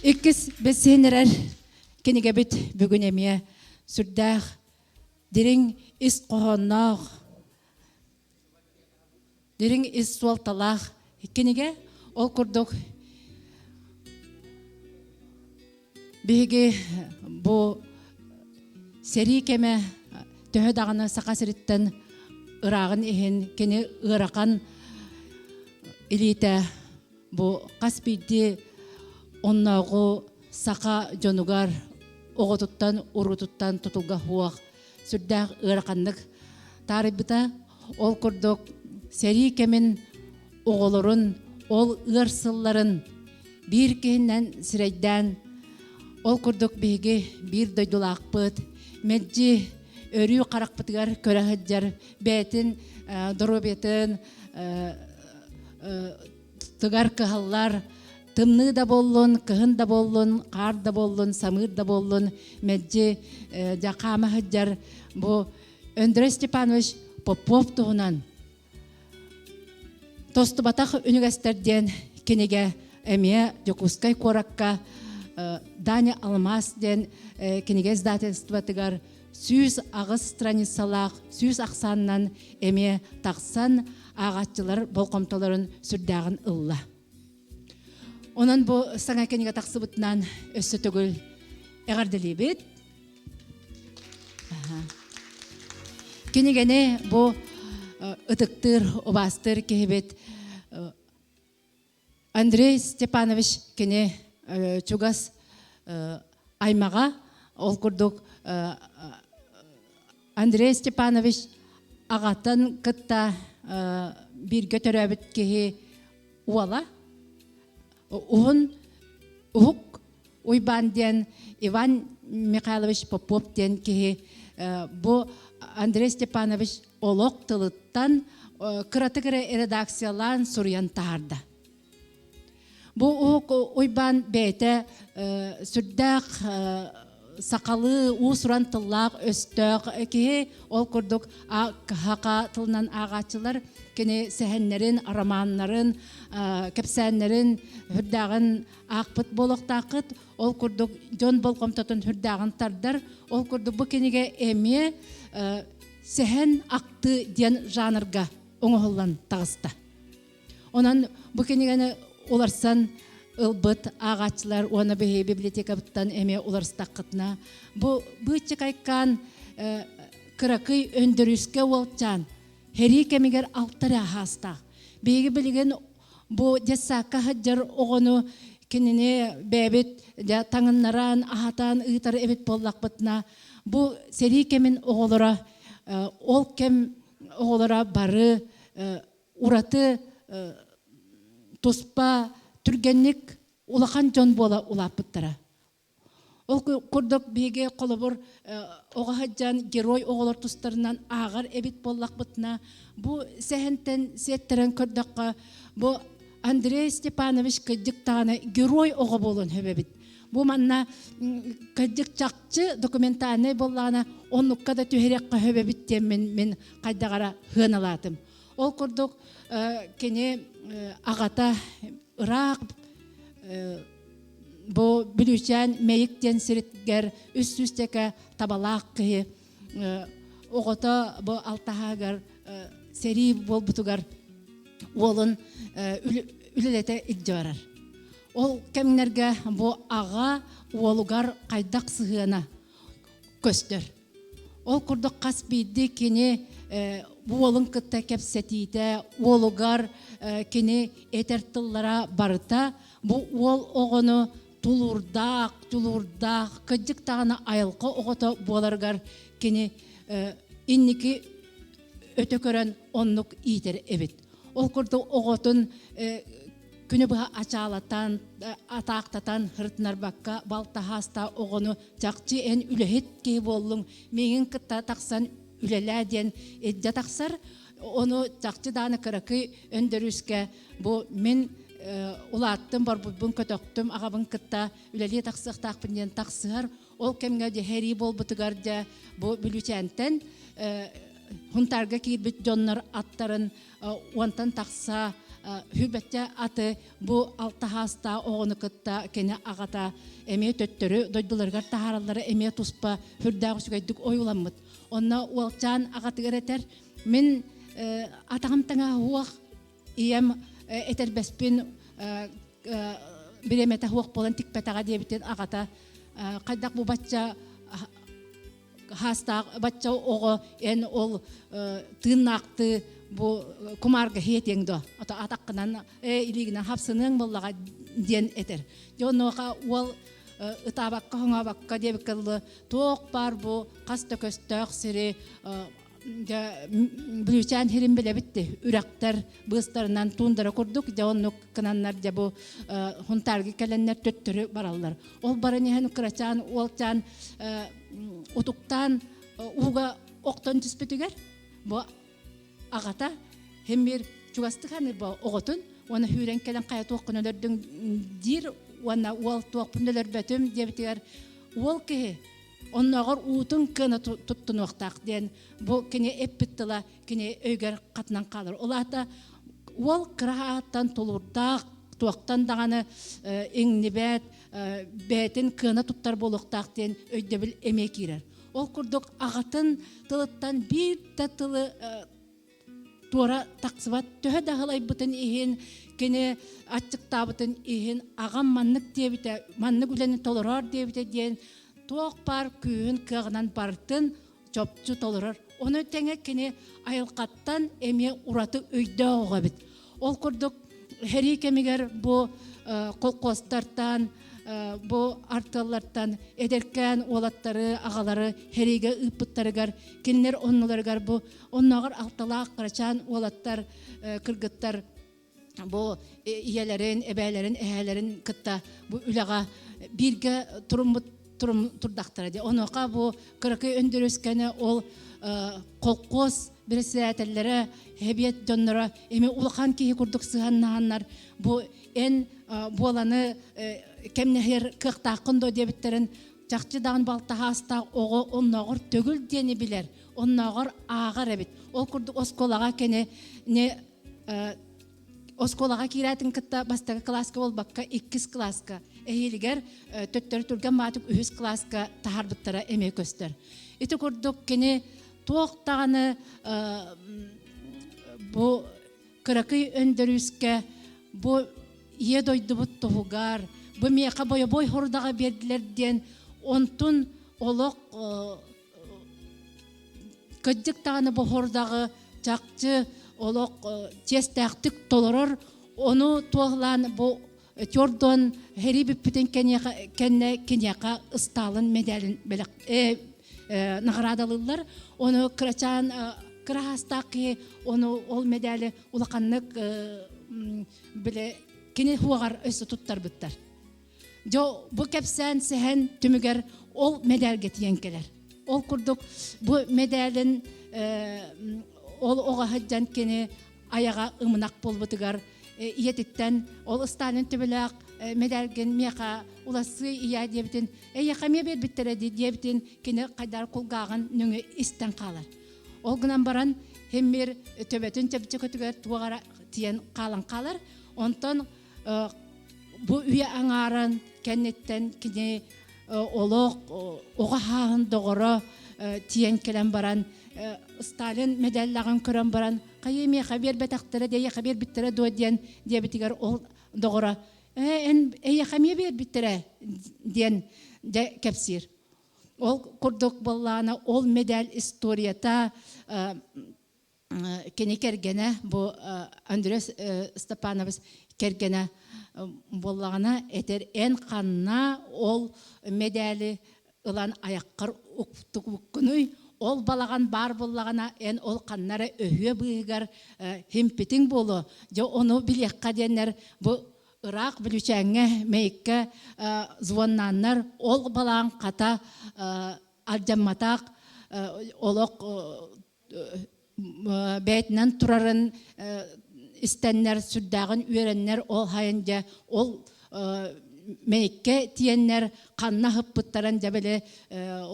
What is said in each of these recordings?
Иккис бэссиһин эрэр кинигэбит бүгүн эмиэ сүрдээх дириҥ ис хоһоонноох, дириҥ ис суолталаах кинигэ. Ол курдук биһиги бу сэрии кэмэ төһө даҕаны Саха сириттэн ырааҕын иһин кини ыарахан илиитэ бу хас биирдии оннооҕу саха дьонугар оҕотуттан уруутуттан тутулга суох сүрдээх ыараханнык таарыйбыта. Ол курдук сэрии кэмин оҕолорун ол ыар сылларын биир киһинэн сирэйдээн ол курдук биһиги биир дойдулаахпыт мэлдьи өрүү харахпытыгар көрө сылдьар бэйэтин доруобуйатын тыгар кыһаллар тымныы да буоллун, кыһын да буоллун, хаар да буоллун, самыыр да буоллун мэлдьи дьэ хаама сылдьар бу Андрей Степанович Попов туһунан Тостубатах үнүгэстэр диэн кинигэ эмиэ Дьокуускай куоракка Даня Алмаз диэн кинигэ издательствотыгар 108 страницалаах 100 ахсаанынан эмиэ тахсан ааҕааччылар болҕомтолорун сүрдээҕин ылла. Онон бу саҥа кинигэ тахсыбытынан өссө төгүл эҕэрдэлиибит. Кинигэни бу ытыктыыр, убаастыыр киһибит Андрей Степанович кини чугас аймаҕа, ол курдук Андрей Степанович аҕатын кытта бииргэ төрөөбүт киһи уола уһун уһук Уйбаан диэн Иван Михайлович Попов диэн киһи бу Андрей Степанович олох тылыттан кыратык эрэ редакциялаан суруйан таһаарда. Бу уһук Уйбаан бэйэтэ сүрдээх сахалыы уус-уран тыллаах өстөөх киһи ол курдук хаха тылынан ааҕааччылар кини сэһэннэрин, романнарын, кэпсээннэрин сүрдээҕин аахпыт буолуохтааххыт. Ол курдук дьон болҕомтотун сүрдээҕин тардар. Ол курдук бу кинигэ эмиэ сэһэн ахтыы диэн жанрга оҥоһуллан таҕыста. Онон бу кинигэни уларсан ылбыт ааҕааччылар уонна биһиги библиотекабыттан эмиэ уларыстаххытына бу быыччыкайкаан кыракый өндөрүүскэ уолчаан сэрии кэмигэр алта эрэ аһаастаах. Биһиги билигин бу детсадка сылдьар оҕону кинини бэйэбит дьэ таҥыннаран, аһатан ыытар эбит буоллахпытына бу сэрии кэмин оҕолоро ол кэм оҕолоро бары ураты туспа түргэнник улахан дьон буола улааппыттара. Ол курдук биһиги холобур оҕо сылдьан герой оҕолор тустарынан ааҕар эбит буоллахпытына, бу сэһэнтэн сиэттэрэн көрдөххө, бу Андрей Степанович кырдьык даҕаны герой оҕо буолуон сөп эбит. Бу манна кырдьык чахчы документальнай буоллаҕына оннукка да түһэриэххэ сөп эбит диэн мин, мин хайдах эрэ сыаналаатым. Ол курдук кини аҕата ыраах бу Бүлүүчээн Мэйик диэн сиригэр үс сүүсчэкэ табалаах киһи оҕото бу алтаһаагар сэрии буолбутугар уолун үлэлэтэ илдьэ барар. Ол кэмнэргэ бу аҕа уолугар хайдах сыһыана көстөр. Ол курдук хас биирдии кини уолун кытта кэпсэтиитэ, уолугар кини этэр тыллара барыта бу уол оҕону тулуурдаах, тулуурдаах, кырдьык даҕаны айылҕа оҕото буоларыгар кини инники өтө көрөн оннук иитэр эбит. Ол курдук оҕотун күнү быһа ачаалатан, атаахтатан ырытынарбакка балтаһааста оҕону чахчы эн үлэһит киһи буоллуҥ, миигин кытта тахсан үлэлээ диэн илдьэ тахсар. Ону чахчы дааны кыракый өндөрүүскэ бу мин улааттым, барбыппын көтөхтүм, аҕабын кытта үлэлии тахсыахтаахпын диэн тахсыһар. Ол кэмҥэ дьэ сэрии буолбутугар дьэ бу Бүлүүчээнтэн Хунтаарга киирбит дьоннор аттарын уонтан тахса Хүбэттэ аты бу алтаһаастаах оҕону кытта кини аҕата эмиэ төттөрү дойдуларыгар таһаараллара эмиэ туспа сүрдээх үчүгэйдик ойууламмыт. Онно уолчаан аҕатыгар этэр, мин атаҕым таҥаһа суох, ийэм этэрбэспин бириэмэтэ суох буолан тикпэтэҕэ диэбитин аҕата хайдах бу бачча хаастаах бачча оҕо эн ол тыыннаахтыы бу кумаарга хиэтиэҥ до ото атаххынан илиигинэн хапсыныаҥ буоллаҕа диэн этэр. Дьэ онуоха уол ытаабакка хоҥообокко диэбиккэ дылы туох баар бу хас да көстөөх сири дьэ Бүлүүчээн сирин билэбит дии үрэхтэр быыстарынан туундара курдук дьэ оннук гынаннар дьэ бу Хунтаарга кэлэннэр төттөрү бараллар. Ол баран иһэн кырачаан уолчаан утуктаан ууга охтон түспүтүгэр бу аҕата химмир чугастык ханыыр бу оҕотун уонна сүүрэн кэлэн хайа туоххун өлөрдүҥ диир уонна уол туохпун өлөрбөтүм диэбитигэр уол киһи оннооҕор уутун кыана туттунуохтаах диэн бу кини эппит тыла кини өйгөр хатынан хаалар. Ол аата уол кыра ааттан тулуурдаах, туохтан даҕаны иҥнибэт, бэйэтин кыана туттар буолуохтаах диэн өйдөбүл эмиэ киирэр. Ол курдук аҕатын тылыттан биир да тылы туора тахсыбат төһө да аһылайбытын иһин кини аччыктаабытын иһин аҕам маннык диэбитэ маннык үлэни толороор диэбитэ диэн туох баар күүһүн кыаҕынан барытын чопчу толорор ону тэҥэ кини айылҕаттан эмиэ ураты өйдөөх оҕо эбит ол курдук сэрии кэмигэр бу колхозтартан бу артыаллартан эдэркээн уолаттары аҕалары сэриигэ ыыппыттарыгар кинилэр оннуларыгар бу оннооҕор алталаах кырачаан уолаттар кыргыттар бу ийэлэрин эбээлэрин эһээлэрин кытта бу үлэҕэ бииргэ туруммут турдахтара дии онуоха бу кыракый өндөрүскэни ол колхоз председателлэрэ эбиэт дьонноро эми улахан киһи курдук сыһаннаһаннар бу эн буоланы кэмнэһэр кыахтааххын дуо диэбиттэрин чахчы даҕаны балтаһаастаах оҕо оннооҕор төгүл диэни билэр оннооҕор ааҕар эбит ол курдук оскуолаҕа кини оскуолаҕа киирээтин кытта бастакы кылааска буолбакка иккис кылааска эһиилигэр төттөрү түргэн маатык үһүс кылааска таһаарбыттара эмиэ көстөр. Ити курдук кини туох даҕаны бу кыракый өндөрүүскэ бу ийэ дойдубут туһугар бу миэхэ бойобуой хорудаҕа биэрдилэр диэн онтун олох Кырдьык даҕаны бу хорудаҕы чахчы олох чиэстээхтик толорор, ону туоһулаан бу Тёрдон сэрии бүппүтүн кэннэ киниэхэ Ыстаалын мэдээлин бэлэх наҕараадалыыллар. Ону кырачаан кыра саастаах киһи ону ол мэдээли улаханнык бile кини хуоҕар өссө туттарбыттар. Дьэ бу кэпсээн сэһэн түмүгэр ол мэдээлгэ тиийэн кэлэр. Ол курдук бу мэдээлин ол оҕо сылдьан кини айаҕа ымынах буолбутугар ийэтиттэн ол Сталин төбөлөөх мэдээлгин миэхэ улассыы ийээ диэбитин эйиэхэ эмиэ биэрбиттэрэ дии диэбитин кини хайдар кулгааҕын нөҥүө истэн хаалар. Ол гынан баран химмир төбөтүн чэпчэкитигэр туох эрэ тиийэн хаалан хаалар. Онтон Бу үйэ аҥаарын кэнниттэн кини олох оҕо сааһын доҕоро тиийэн кэлэн баран Сталин мэдээллэҕин көрөн баран хайыы миэхэ биэрбэтэхтэрэ эйиэхэ биэрбиттэрэ дуо диэн диэбитигэр ол доҕоро ээ эн эйиэхэ эмиэ биэрбиттэрэ диэн дьэ кэпсиир. Ол курдук буоллаҕына ол мэдээл историята кини кэргэнэ бу Андрей Степанович кэргэнэ буоллаҕына этэр эн ханна ол мэдээли ылан айаххар уктубуккунуй ол балаҕан баар буоллаҕына эн ол ханна эрэ өһүө быыһыгар химпитиҥ буолуо дьэ ону билиэххэ диэннэр бу ыраах Бүлүүчээҥҥэ Мэйиккэ звоннааннар ол балаҕан хата алдьамматах олох бэйэтинэн турарын истэннэр сүрдээҕин үөрэннэр ол хайын дьэ ол мэйиккэ тиэннэр ханна ыһыппыттарын дьэ били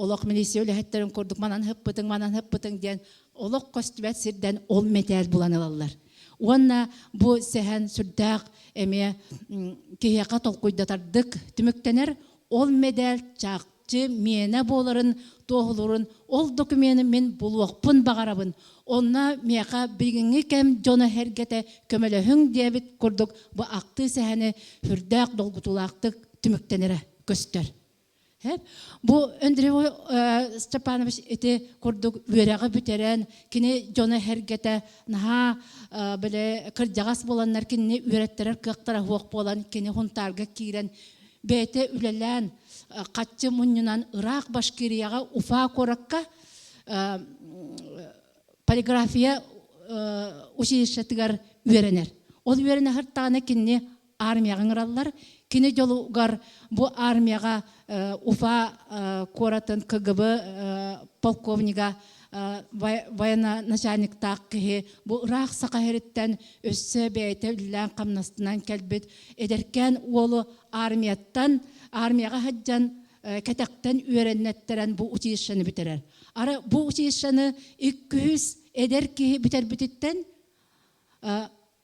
олох милиция үлэһиттэрин курдук манан ыһыппытыҥ манан ыһыппытыҥ диэн олох көстүбэт сирдэн ол мэтээл булан ылаллар. Уонна бу сэһэн сүрдээх эмиэ киһиэхэ толкуйдатардык түмүктэнэр. Ол мэдээл чахчы миэнэ буоларын туоһулуурун ол докумены мин булуохпун баҕарабын. Онно миэхэ билиҥҥи кэм дьоно-сэргэтэ көмөлөһүҥ диэбит курдук бу ахтыы сэһэни сүрдээх долгутуулаахтык түмүктэнэрэ көстөр. Бу Андрей Степанович ити курдук үөрэҕи бүтэрэн, кини дьоно-сэргэтэ наһаа били кырдьаҕас буоланнар кинини үөрэттэрэр кыахтара суох буолан, кини Хунтаарга киирэн бэйэтэ үлэлээн хаччы мунньунан ыраах Башкирияҕа Уфа куоракка полиграфия училищетыгар үөрэнэр. Ол үөрэнэ сыртаҕына кинини армияҕа ыҥыраллар. Кини дьолугар бу армияҕа Уфа куоратын КГБ полковнига военачальниктаах киһи бу ыраах Саха сириттэн өссө бэйэтэ үлэлээн хамнастынан кэлбит эдэркээн уолу армияттан армияҕа сылдьан кэтэхтэн үөрэннэттэрэн бу училищены бүтэрэр. Ара бу училищены иккүһүс эдэр киһи бүтэрбититтэн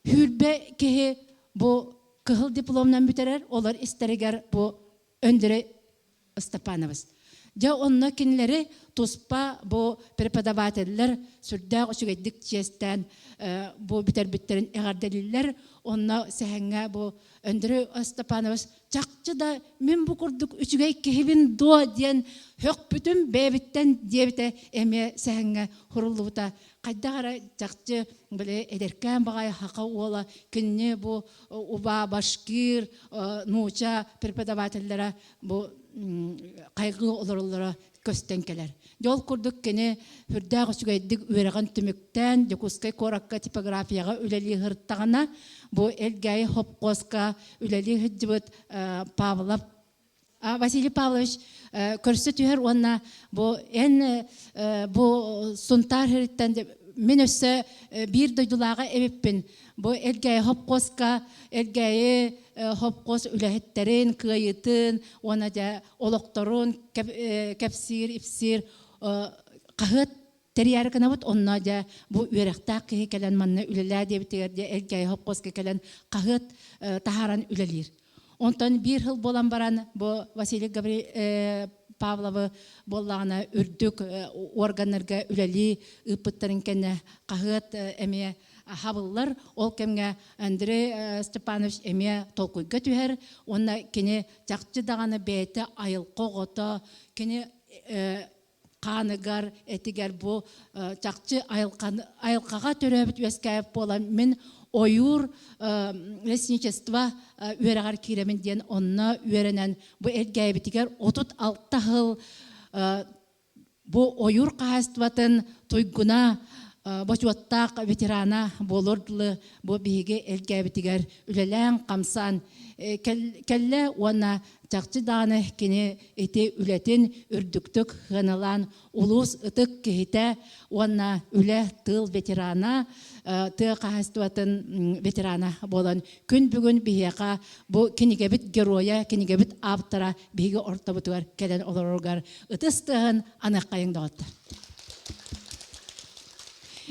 Сүүрбэ киһи бу кыһыл дипломунан бүтэрэр, олор истэригэр бу Өндөрөй Ыстапаанабыс. Дьэ онно кинилэри туспа бу преподавателлэр сүрдээх үчүгэйдик чиэстээн бу бүтэрбиттэрин эҕэрдэлииллэр. Онно сэһэҥҥэ бу Өндөрөй Ыстапаанабыс чахчы да мин бу курдук үчүгэй киһибин дуо диэн сөхпүтүм бэйэбиттэн диэбитэ эмиэ сэһэҥҥэ суруллубута. Хайдах эрэ чахчы били эдэркээн баҕайы саха уола кинини бу уба башкир нууча преподавателлэрэ бу хайгыы олороллоро көстөн кэлэр. Дьэ ол курдук кини сүрдээх үчүгэйдик үөрэҕин түмүктээн Дьокуускай куоракка типографияҕа үлэлии сырыттаҕына бу Элгээйи хопхуоска үлэлии сылдьыбыт Павлов Василий Павлович көрсө түһэр уонна бу эн бу Сунтаар сириттэн мин өссө биир дойдулааҕа эбиппин. Бу Элгээйи хопхуоска Элгээйи хопхуос үлэһиттэрин кыайыытын уонна дьэ олохторун кэпсиир, ипсиир хаһыат тэрийээри гынабыт. Онно дьэ бу үөрэхтээх киһи кэлэн манна үлэлээ диэбитигэр дьэ Элгээйи хопхуоска кэлэн хаһыат таһааран үлэлиир. Онтон биир сыл буолан баран бу Василий Гаври Павловы буоллаҕына үрдүк органнарга үлэлии ыыппыттарын кэннэ хаһыат эмиэ хабыллар. Ол кэмҥэ Андрей Степанович эмиэ толкуйга түһэр уонна кини чахчы даҕаны бэйэтэ айылҕа оҕото, кини хааныгар, этигэр бу чахчы айылҕаҕа төрөөбүт үөскээбит буолан мин ойуур лесничество үөрэҕэр киирэмин диэн онно үөрэнэн бу Элгээйибитигэр 36 сыл бу ойуур хаһаайыстыбатын туйгуна бочуоттаах ветерана буолуор дылы бу биһиги Элгээбитигэр үлэлээн-хамсаан кэллэ уонна Чахчы даҕаны кини ити үлэтин үрдүктүк сыаналаан улуус ытык киһитэ уонна үлэ тыыл ветерана, тыа хаһаайыстыбатын ветерана буолан күн бүгүн биһиэхэ бу кинигэбит геройа, кинигэбит ааптара биһиги ортобутугар кэлэн олороругар ытыс тыаһын аныаххайыҥ доҕоттор.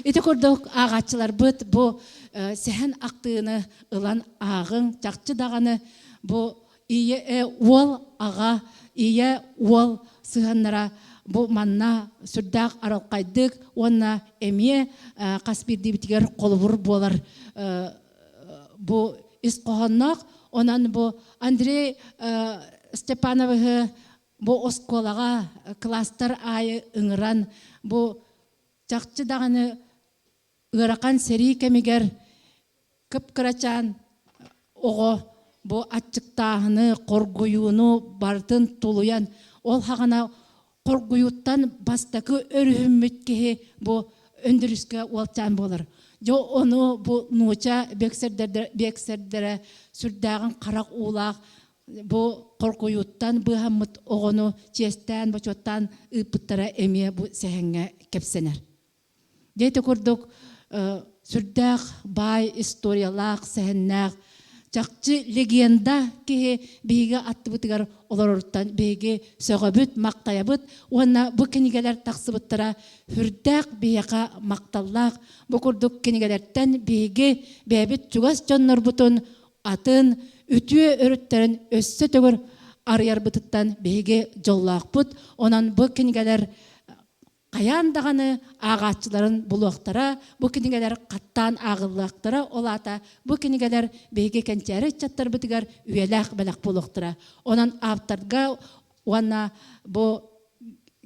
Ити курдук ааҕааччыларбыт бу сэһэн ахтыыны ылан ааҕыҥ, чахчы даҕаны бу Ийэ уол аҕа, ийэ уол сыһыаннара бу манна сүрдээх арылхайдык уонна эмиэ хас биирдиибитигэр холобур буолар бу ис хоһоонноох. Онон бу Андрей Степановиһы бу оскуолаҕа кылаастар аайы ыҥыран бу чахчы даҕаны Ыарахан сэрии кэмигэр кып-кырачаан оҕо бу аччыктааһыны, хоргуйууну барытын тулуйан, ол хаҕана хоргуйууттан бастакы өрүһүммүт киһи бу Өндөрүскэ уолчаан буолар. Дьэ ону бу нууча биэксэрдэрэ сүрдээҕин харах уулаах бу хоргуйууттан быыһаммыт оҕону чиэстээн, бочуоттаан ыыппыттара эмиэ бу сэһэҥҥэ кэпсэнэр. Дьэ ити курдук сүрдээх баай историялаах, сэһэннээх, Чахчы легенда киһи биһиги аттыбытыгар олороруттан биһиги сөҕөбүт, махтайабыт уонна бу кинигэлэр тахсыбыттара сүрдээх биһиэхэ махталлаах. Бу курдук кинигэлэртэн биһиги бэйэбит чугас дьоннорбутун атын үтүө өрүттэрин өссө төгүл арыйарбытыттан биһиги дьоллоохпут. Онон бу кинигэлэр хайаан даҕаны ааҕааччыларын булуохтара, бу кинигэлэр хаттаан ааҕыллыахтара, ол аата бу кинигэлэр биһиги кэнчээри ыччаттарбытыгар үйэлээх бэлэх буолуохтара. Онон авторга уонна бу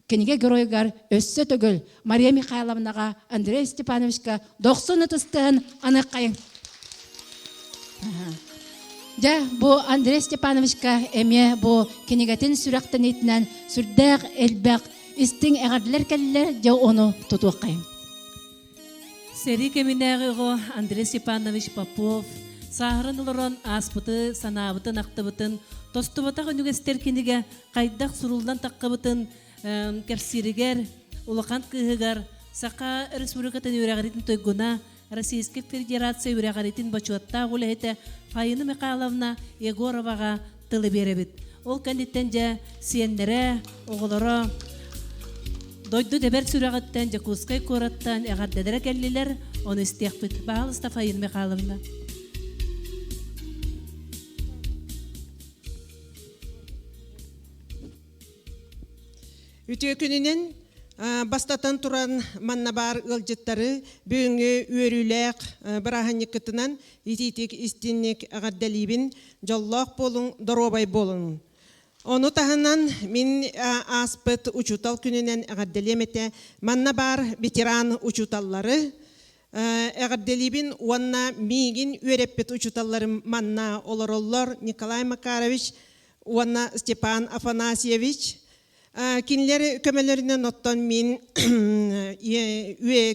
кинигэ геройугар өссө төгүл Мария Михайловнаҕа, Андрей Степановичка дохсун ытыстыһын аныаххайыҥ. Дьэ, бу Андрей Степановичка эмиэ бу кинигэтин сүрэхтэниитинэн сүрдээх элбэх истиҥ эҕэрдэлэр кэллилэр, дьэ ону тутуоххайыҥ. Сэрии кэминээҕи оҕо Андрей Степанович Попов сааһыран олорон ааспыты, санаабытын, ахтыбытын, тостубатах үнүгэстэр кинигэ хайдах суруллан таххыбытын кэпсииригэр улахан кыыһыгар Саха Республикатын үөрэҕиритин туйгуна, Российскай Федерация үөрэҕиритин бочуоттаах үлэһитэ Фаина Михайловна Егороваҕа тылы биэрэбит. Ол кэнниттэн дьэ сиэннэрэ, оҕолоро дойду дэбэр сүрэҕиттэн Дьокуускай куораттан эҕэрдэлэрэ кэллилэр, ону истиэхпит. Баһаалыста Фаина Михайловна. Үтүө күнүнэн бастатан туран манна баар ыалдьыттары бүгүҥҥү үөрүүлээх бырааһынньыккытынан итиитик истинник эҕэрдэлиибин, дьоллоох буолуҥ, доруобай буолуҥ. Ону таһынан мин ааспыт учуутал күнүнэн эҕэрдэлиэм этэ. Манна баар ветеран учууталлары эҕэрдэлиибин уонна миигин үөрэппит учууталларым манна олороллор Николай Макарович уонна Степан Афанасьевич. Кинилэр көмөлөрүнэн оттон мин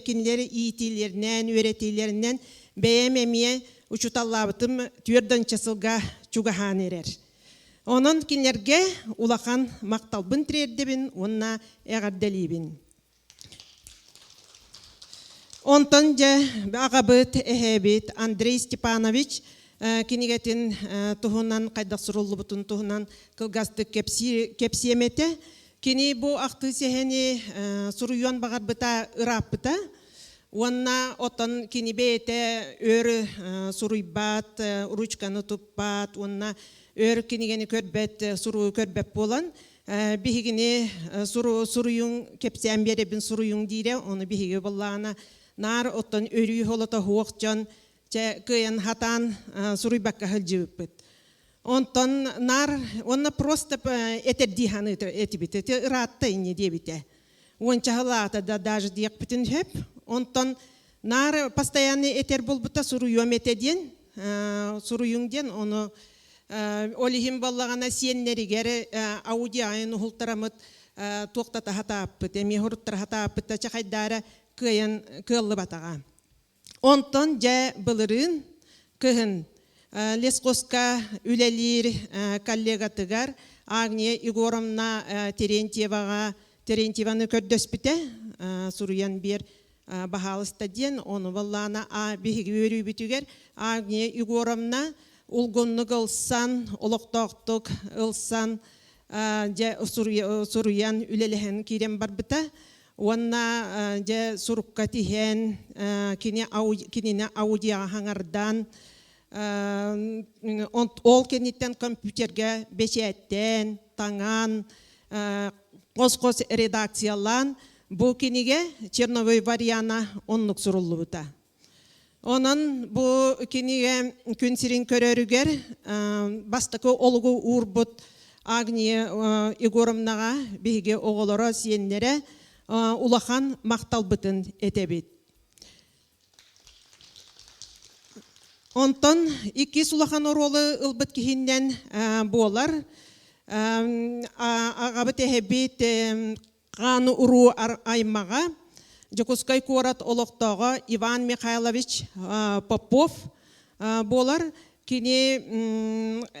кинилэр иитиилэринэн, үөрэтиилэринэн бэйэм эмиэ учууталлаабытым түөрт сылга чугаһаан эрэр. Онон кинилэргэ улахан махталбын тириэрдэбин уонна эҕэрдэлиибин. Онтон дьэ аҕабыт, эһээбит Андрей Степанович кинигэтин туһунан хайдах суруллубутун туһунан кылгастык кэпсиэм этэ. Кини бу ахтыы сэһэни суруйуон баҕарбыта ырааппыта. Уонна оттон кини бэйэтэ өр суруйбат, ручканы туппат уонна өр кинигэни көрбөт, суругу көрбөт буолан биһигини суруйуҥ, кэпсээн биэрэбин суруйуҥ диирэ, ону биһиги буоллаҕына наар оттон өрүү холото суох дьон чэ кыайан хатаан суруйбакка сылдьыбыппыт. Онтон наар уонна просто этэрдии ханыытыр этибит. Эти ыраатта инни диэбитэ. Уонча сылаата да даже диэхпитин сөп. Онтон наар постоянно этэр буолбута суруйуом этэ диэн, суруйуҥ диэн, ону Ол иһин буоллаҕына сиэннэригэр аудиайын уһултарамыт туохтата хатааппыт, эмиэ хоруттара хатааппыт да чахайдаара кыайан кыаллыбатаҕа. Онтон дьэ былырыын кыһын лесхозка үлэлиир коллегатыгар Агния Егоровна Терентьеваҕа Терентьеваны көрдөспүтэ суруйан биэр баһаалыста диэн ону баллаана биһиги үөрүүбүтүгэр Агния Егоровна улгуннук ылсан, олохтоохтук ылсан дьэ суруйан үлэлэһэн киирэн барбыта. Уонна дьэ сурукка тиһэн кини кинини аудиоҕа хаҥардан ол кэнниттэн компьютерга бэчээттээн, таҥан, хос-хос редакциялаан бу кинигэ черновой вариана оннук суруллубута. Онон бу кинигэ күн сирин көрөрүгэр бастакы олугу уурбут Агния Егоровнаҕа биһиги оҕолоро, сиэннэрэ улахан махталбытын этэбит. Онтон иккис улахан оруолу ылбыт киһиннэн буолар. Аҕабыт эһэбит хаан уруу аймаҕа Дьокуускай куорат олохтооҕо Иван Михайлович Попов буолар. Кини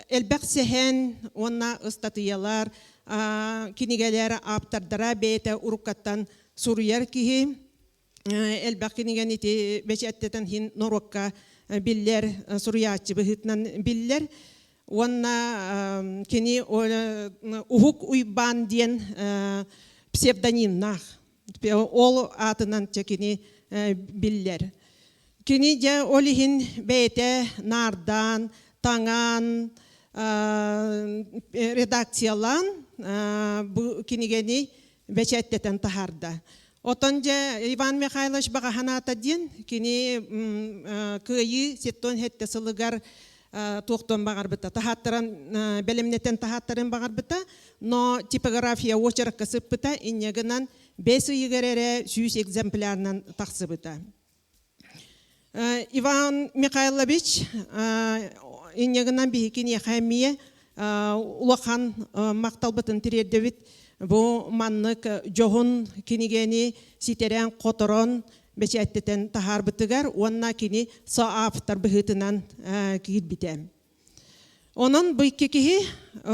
элбэх сэһэн уонна ыстатыйалар, кинигэлэр ааптардара бэйэтэ уруккаттан суруйар киһи. Элбэх кинигэни ити бэчээттэтэн иһин норуокка биллэр суруйааччы быһыытынан биллэр. Уонна кини Уһук Уйбаан диэн псевдонимнаах. Ол аатынан чэ кини биллэр. Кини дьэ ол иһин бэйэтэ наардаан, таҥаан, редакциялаан бу кинигэни бэчээттэтэн таһаарда. Отон дьэ Иван Михайлович баҕа диэн кини Кыайыы 77 сылыгар туохтан баҕарбыта, таһааттаран бэлэмнэтэн таһааттарын баҕарбыта, но типография уочаракка сыппыта, инньэ гынан бэс ыйыгар эрэ 100 экземплярынан тахсыбыта. Иван Михайлович инньэ гынан биһиги киниэхэ эмиэ улахан махталбытын тириэрдэбит. Бу маннык дьоһун кинигэни ситэрэн-хоторон бэчээттэтэн таһаарбытыгар уонна кини соавтор быһыытынан киирбитэ. Онон бу икки киһи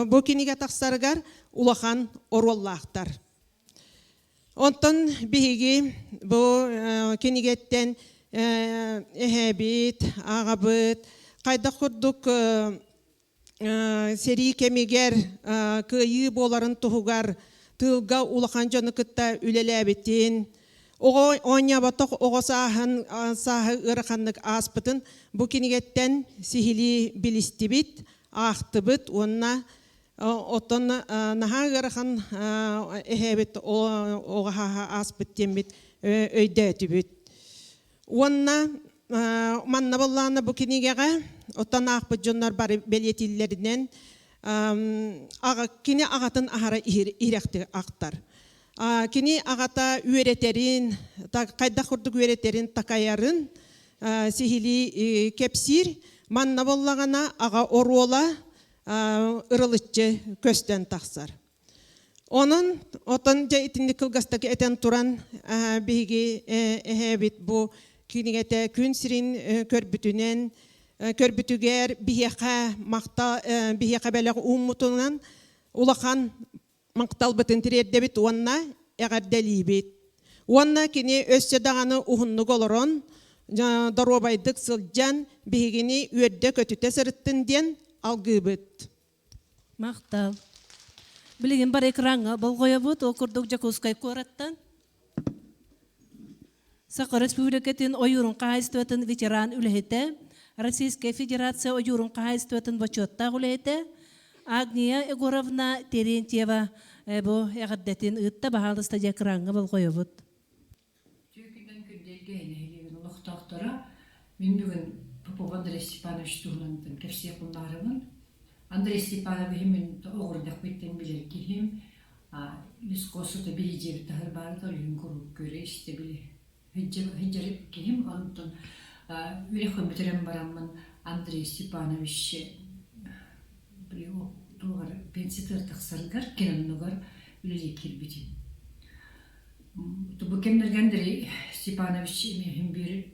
бу кинигэ тахсарыгар улахан оруоллаахтар. Онтон биһиги бу кинигэттэн эһэбит, аҕабыт хайдах курдук сэрии кэмигэр кыайыы буоларын туһугар тыылга улахан дьону кытта үлэлээбитин, оҕо оонньооботох оҕо сааһын сааһы ыараханнык ааспытын бу кинигэттэн сиһилии билистибит, аахтыбыт уонна Оттон наһаа ыарахан эһээбит оҕо ааспыт диэммит өйдөөтүбүт. Уонна манна боллаана бу кинигэҕэ оттон аахпыт дьоннор бары бэлиэтииллэринэн кини аҕатын аһара иһирэхтик ахтар. Кини аҕата үөрэтэрин, хайдах курдук үөрэтэрин, такайарын сиһилии кэпсиир. Манна боллаҕына аҕа оруола ырылыччы көстөн тахсар. Онон отон дьэ итинник кылгастык этэн туран биһиги эһээбит бу кинигэтэ күн сирин көрбүтүнэн көрбүтүгэр биһиэхэ махта биһиэхэ бэлэх ууммутунан улахан махталбытын тириэрдэбит уонна эҕэрдэлиибит. Уонна кини өссө даҕаны уһуннук олорон, доруобайдык сылдьан, биһигини үөрдэ-көтүтэ сырыттын диэн алгыыбыт. Махтал. Билигин бар экраҥҥа болҕойобут, ол курдук Дьокуускай куораттан Саха Республикатын ойуурун хаһаайыстыбатын ветеран үлэһитэ, Российскай Федерация ойуурун хаһаайыстыбатын бочуоттаах үлэһитэ Агния Егоровна Терентьева бу эҕэрдэтин ыытта, баһаалыста дьэ экраҥҥа болҕойобут. Түөкүнэн Күндэлгэ нэһилиэгин олохтоохторо мин бүгүн Попов Андрей Степанович туһунан кэпсиэх буоллаарыбын. Андрей Степановиһы мин оҕурдахпыттан билэр киһим. Лесхозсута биһидьиэбит таһыр баара олүһүн куруук көрө истэ били сылдьар киһим. Онтон үрэххин бүтэрэн бараммын Андрей Степанович туоҕар пенсиятыгар тахсарыгар киноннугар үлэлии киирбитим. Бу кэмнэргэ Андрей Степанович эмиэ биир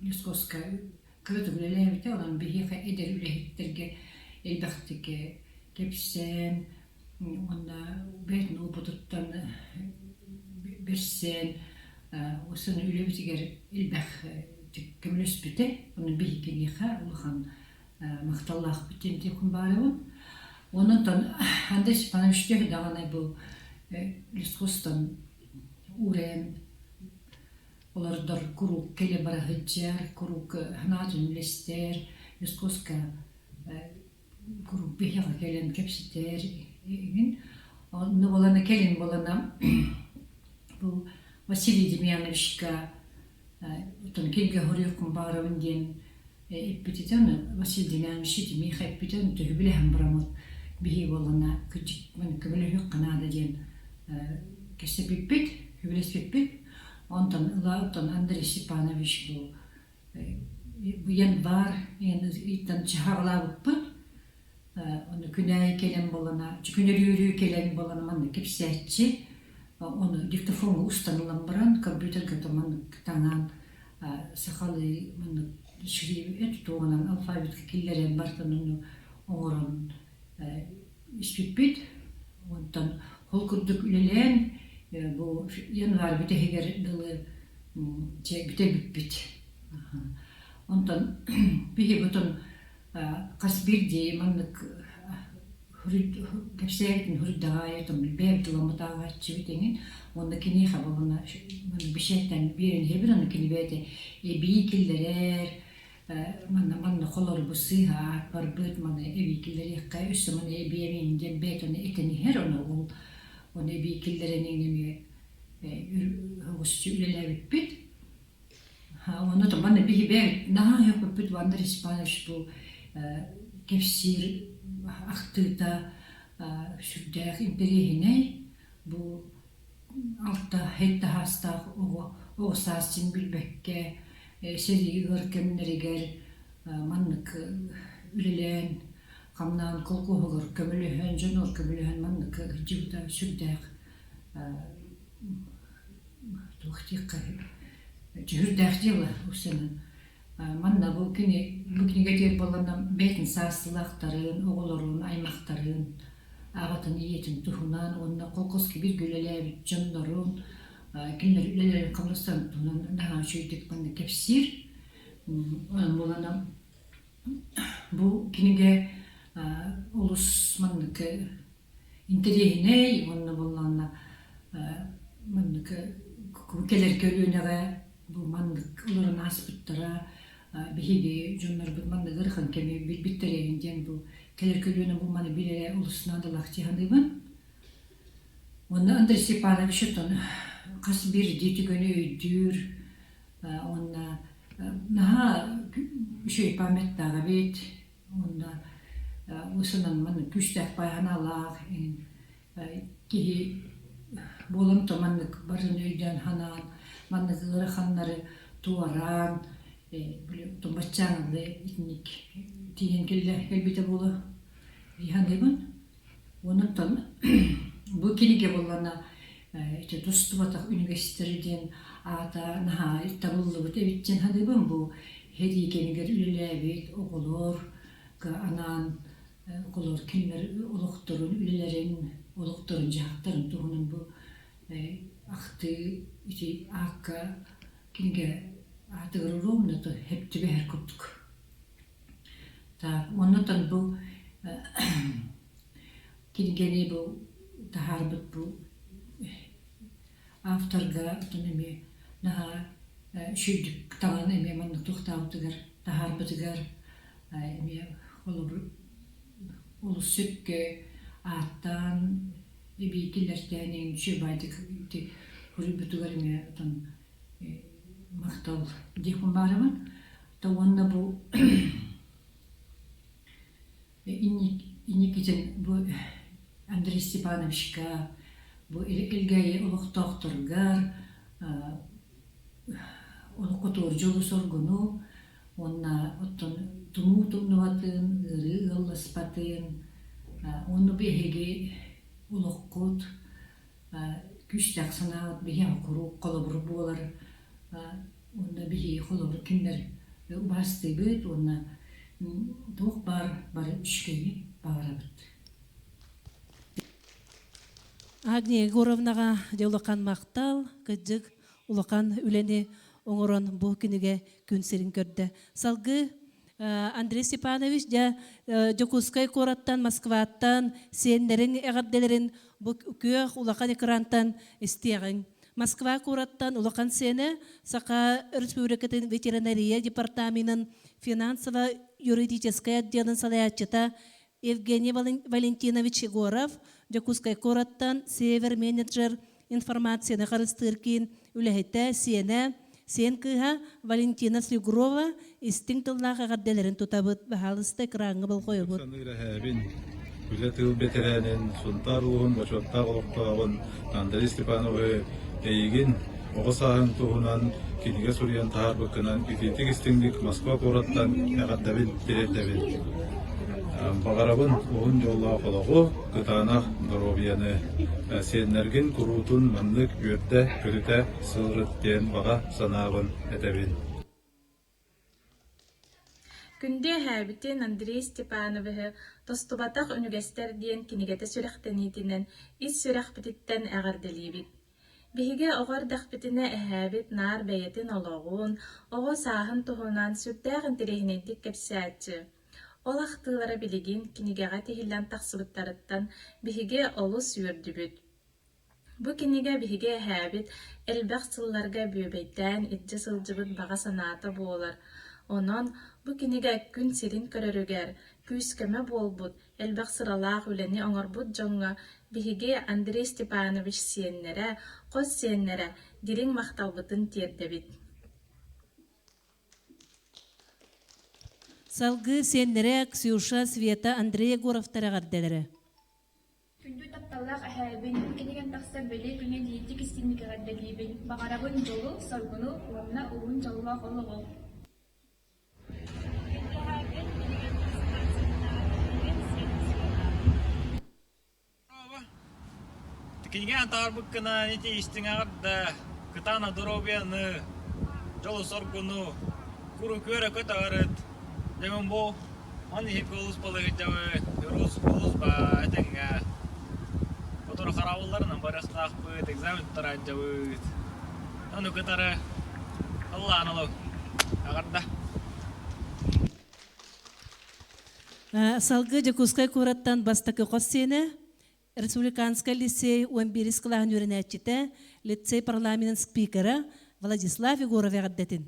лесхозка кыратык үлэлээбитэ, онон биһиэхэ эдэр үлэһиттэргэ элбэхтик кэпсээн уонна бэйэтин уопутуттан бэрсэн усын үлэбитигэр элбэх көмөлөспүтэ. Онон биһиги киниэхэ улахан махталлаахпыт диэн этиэхпин баарыбын. Онон Андрей Степанович төһө даҕаны бу лесхозтан уурайан олордор куруук кэлэ бара сылдьар, куруук санаатын үлэстэр, лесхозка куруук биһиэхэ кэлэн кэпсэтэр игин. Онно буолана кэлин буолана бу Василий Демьяновичка оттон кинигэ хоруйуккун баҕарабын диэн эппититэн Василий Демьянович итимиэхэ эппитин төһө билэһэн бараммыт биһи буоллана көмөлөһүөххэ наада диэн кэпсэппиппит, үбүлэспиппит. Онтон ыла оттон Андрей Степанович бу январь ыйтан чаһаҕалаабыппыт. Ону күнээйи кэлэн буолана, күнөрүүрүү кэлэн буолана манна кэпсээччи. Ону диктофоҥҥа устан ылан баран, компьютерга маннык таҥаан сахалыы маннык шрифт туоҕунан алфавитка киллэрэн бартан ону оҥорон испиппит. Онтон ол курдук үлэлээн бу январь бүтэһигэр дылы бүтэ бүппүт. Онтон биһи бутун хас биирдии маннык кэпсээбитин хуруйдаҕаайытым бэйэм тыламмыт ааҕааччыбыт эҥин уонна киниэхэ буолана бишеттэн биэрэн иһэбин аны кини бэйэтэ эбии киллэрэр манна манна холорбу сыыһа аат барбыт маны эбии киллэриэххэ өссө маны эбиэмин диэн бэйэтэ ону этэн иһэр ону ол ону эбии киллэрэн эмиэ оҕусчу үлэлээбиппит Онно манна биһи бэйэбит наһаа өһөхпүппүт Вандер Испанович бу кэпсиир ахтыыта сүрдээх интэриэһинэй. Бу алта сэттэ саастаах оҕо оҕо саас син билбэккэ сэрии ыар кэмнэригэр маннык үлэлээн хамнаан колхоһугар көмөлөһөн дьонугар көмөлөһөн маннык сылдьыбыта сүрдээх туох диэххэ дьүһүрдээх дьыала усанан манна бу кини бу кинигэ буолланна бэйэтин саастыылаахтарын оҕолорун аймахтарын аҕатын ийэтин туһунан уонна колхозка бииргэ үлэлээбит дьоннорун кинилэр үлэлэрин хамнастарын туһунан наһаа үчүгэйдик манна кэпсиир онон буолана бу кинигэ олус маннык интэриэһинэй уонна буоллаҕына маннык кэлэр көлүөнэҕэ бу маннык олорон ааспыттара биһиги дьоннорбут маннык ыарахан кэми билбиттэрэ диэн бу кэлэр көлүөнэ бу маны билэрэ олус наадалаах дии саныыбын. Уонна Андрей Степанович оттон хас биирдии түгэни өйдүүр уонна наһаа үчүгэй памяттаах эбит Уонна усунан маннык күүстээх баай киһи буолан то маннык барын өйдөөн ханаан маннык ыараханнары туораан тумбаччааҥҥы итинник тиийэн кэлбитэ буолуо дии саныыбын. Онон бу кинигэ буоллаҕына ити тустубатах үнүгэстэр диэн аата наһаа табыллыбыт эбит диэн саныыбын. Бу сэрии кэмигэр үлэлээбит оҕолор анаан оҕолор кинилэр олохторун, үлэлэрин, олохторун-дьаһахтарын туһунан бу ахтыы ити аакка кинигэ аатыгар уруомна сөп түбэһэр курдук. Так, оннотон бу кинигэни бу таһаарбыт бу авторга оттон эмиэ наһаа үчүгдүк таҥан эмиэ маннык туохтаабытыгар таһаарбытыгар эмиэ холобур олус сөпкө ааттаан эбии киллэртээн үчүгэй баайдык суруйбутугар эмиэ оттон махтал диэхпин баарабын То уонна бу инникитин бу Андрей Степановичка бу Элгээйи олохтоохторугар олоххо дьолу-соргуну уонна оттон тумуу тумнубатын, ыарыы ыалласпатын уонна бу эһиги олоххут күүстээх санааҕыт биһиэхэ куруук холобур буолар уонна биһиги холобур кинилэр убаастыыбыт уонна туох баар бары үчүгэйи баҕарабыт. Агния Егоровнаҕа дьэ улахан махтал, кырдьык улахан үлэни оҥорон бу кинигэ күн сирин көрдө. Салгыы Андрей Степанович дьэ Дьокуускай куораттан, Москваттан сиэннэриҥ эҕэрдэлэрин бу күөх улахан экрантан истиэҕиҥ. Москва куораттан улахан сиэнэ Саха Өрөспүүбүлүкэтин ветеринария департаменын финансово-юридическай отделын салайааччыта Евгений Валентинович Егоров, Дьокуускай куораттан Север менеджер информацияны харыстыыр киин үлэһитэ, сиэнэ, сиэн кыыһа Валентина Слюгрова истиҥ тыллаах эҕэрдэлэрин тутабыт. Баһаалыста экраҥҥа болҕойобут. Саныыр эһээбин, үлэ тыыл бэтэрээнин, Сунтаар улууһун бочуоттаах олохтооҕун Андрей Степановы эйигин оҕо сааһыҥ туһунан кинигэ суруйан таһаарбыккынан итиитик-истиҥник Москва куораттан эҕэрдэбин тириэрдэбин. Баҕарабын уһун дьоллоох олоҕу, кытаанах доруобуйаны, сиэннэргин куруутун маннык үөрдэ-көтүтэ сылдьыт диэн баҕа санаабын этэбин. Күндү эһээбитин Андрей Степановиһы Биһиги оҕо эрдэхпитинэ эһээбит наар бэйэтин олоҕун, оҕо сааһын туһунан сүрдээх интэриэһинэйдик кэпсээччи. Ол ахтыылара билигин кинигэҕэ тиһиллэн тахсыбыттарыттан биһиги олус үөрдүбүт. Бу кинигэ биһиги эһээбит элбэх сылларга бүөбэйдээн илдьэ сылдьыбыт баҕа санаата буолар. Онон бу кинигэ күн сирин көрөрүгэр күүс-көмө буолбут, элбэх сыралаах үлэни оҥорбут дьоҥҥо биһиги Андрей Степанович сиэннэрэ, хос сиэннэрэ дириҥ махталбытын тиэрдэбит. Салгыы сиэннэрэ Ксюша, Света, Андрей Егоровтар эҕэрдэлэрэ. Күндү тапталлаах эһээбин, кинигэн тахсар бэлиэ күнү диирдик истиҥник эҕэрдэлиибин. Баҕарабын дьолу, соргуну уонна уһун дьоллоох олоҕу. Күндү эһээбин, кинигэн тахсар сыллааҕы сиэн Кинигэ антаарбыккынан ити истиҥэҕэр да кытаана доруобуйаны, дьолу-соргуну, куру-күөрэ көтөҕөрүт. Дьэҥин бу он иһик олус балыгыдьабы, өрус олус ба этэҥҥэ. Сотору хараабылларынан барыахтаахпыт, экзамен туттараадьабыт. Ону кытары ыллаан олу. Аҕарда. Салгыы Дьокуускай куораттан бастакы хос сиэнэ, Республиканскай лицей 11 кылааһын үөрэнээччитэ, лицей парламенын спикера Владислав Егоров эҕэрдэтин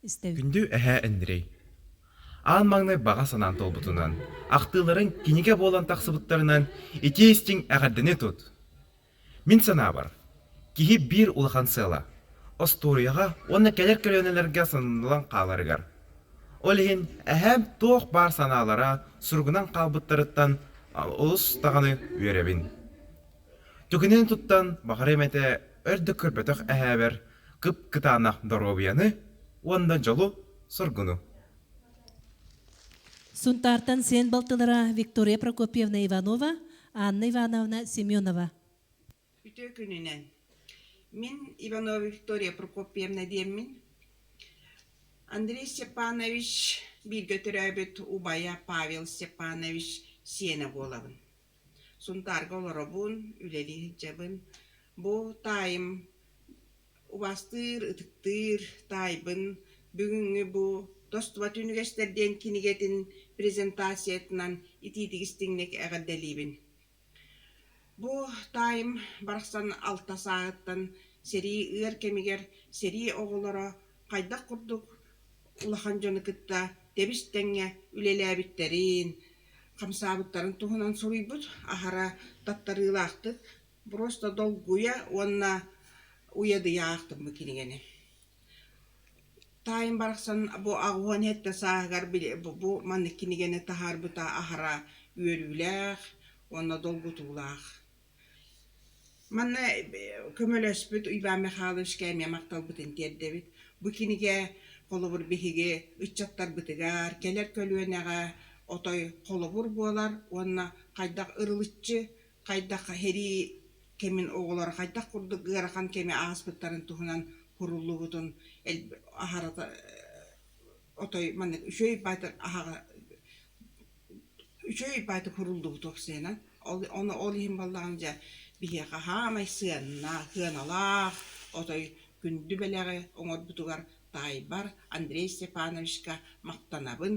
истэбит. Күндү эһээ Андрей, аан маҥнай баҕа санаан туолбутунан, ахтыыларыҥ кинигэ буолан тахсыбыттарынан итии-истиҥ эҕэрдэни тут! Мин санаабар, киһи биир улахан сыала остуоруйаҕа уонна кэлэр көлүөнэлэргэ сананыллан хааларыгар. Ол иһин эһээм туох баар санаалара суругунан хаалбыттарыттан олус даҕаны үөрэбин. Түгэнин туттан баҕар эмэтэ өр да көрбөтөх эһээбэр кып-кытаанах доруобуйаны уонна дьолу-соргуну. Сунтаартан сиэн балтылара Виктория Прокопьевна Иванова, Анна Ивановна Семенова. Үтүө күнүнэн. Мин Иванова Виктория Прокопьевна диэммин. Андрей Степанович бииргэ төрөөбүт убайа Павел Степанович сиэнэ буолабын. Сунтаарга олоробун, үлэлии сылдьабын. Бу таайым Убаастыыр, ытыктыыр таайбын бүгүҥҥү бу «Тостубат үнүгэстэр» диэн кинигэтин презентациятынан итиитик истиҥник эҕэрдэлиибин. Бу таайым барахсан алта сааһыттан сэрии ыар кэмигэр сэрии оҕолоро хайдах курдук улахан дьону кытта тэбис-тэҥҥэ үлэлээбиттэрин, хамсаабыттарын туһунан суруйбут, аһара таттарыылаахтык Просто долгуйа уонна уйадыйа аахтым бу кинигэни. Таайым барахсан бу 87 сааһыгар бу маннык кинигэни таһаарбыта аһара үөрүүлээх уонна долгутуулаах. Манна көмөлөспүт Иван Михайловичка эмиэ махталбытын тиэрдэбит. Бу кинигэ холобур биһиги ыччаттарбытыгар, кэлэр көлүөнэҕэ отой холобур буолар уонна хайдах ырылыччы хайдах сэрии кэмин оҕолоро хайдах курдук ыарахан кэми ааспыттарын туһунан куруллубутун аһарата отой маннык үчүгэй баайтар аһаҕа үчүгэй баайтар куруллубут уопсайынан ону ол иһин буоллаҕына дьэ биһиэхэ хаамай сыанна сыаналаах отой күндү бэлэҕи оҥорбутугар таайбар Андрей Степановичка махтанабын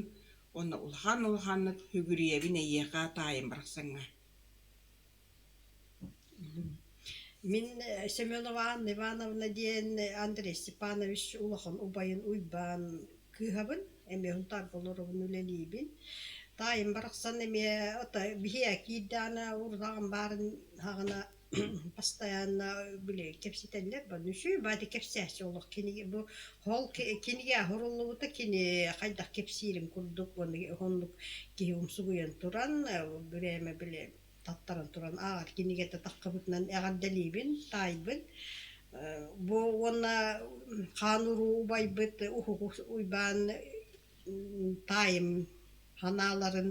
уонна улахан улаханнык сүгүрүйэбин эйиэхэ таайым барахсаҥҥа Мин Семенова Анна Ивановна диэн Андрей Степанович улахан убайын Уйбаан кыыһабын, эмиэ Сунтаарга олоробун, үлэлиибин. Таайым барахсан эмиэ ото биһиэхэ киирдэҕинэ урутаҕым баарын саҕана постоянно били кэпсэтэллэр үчүгэй баҕайы кэпсээччи олох кинигэ бу ол кинигэ уһуруллубута кини хайдах кэпсиирин курдук уонна оннук киһи умсугуйан туран бирээмэ били таттаран туран ааҕар кинигэтэ таххыбытынан эҕэрдэлиибин таайбын бу уонна хаан уруу убайбыт Уһук Уйбаан таайым санааларын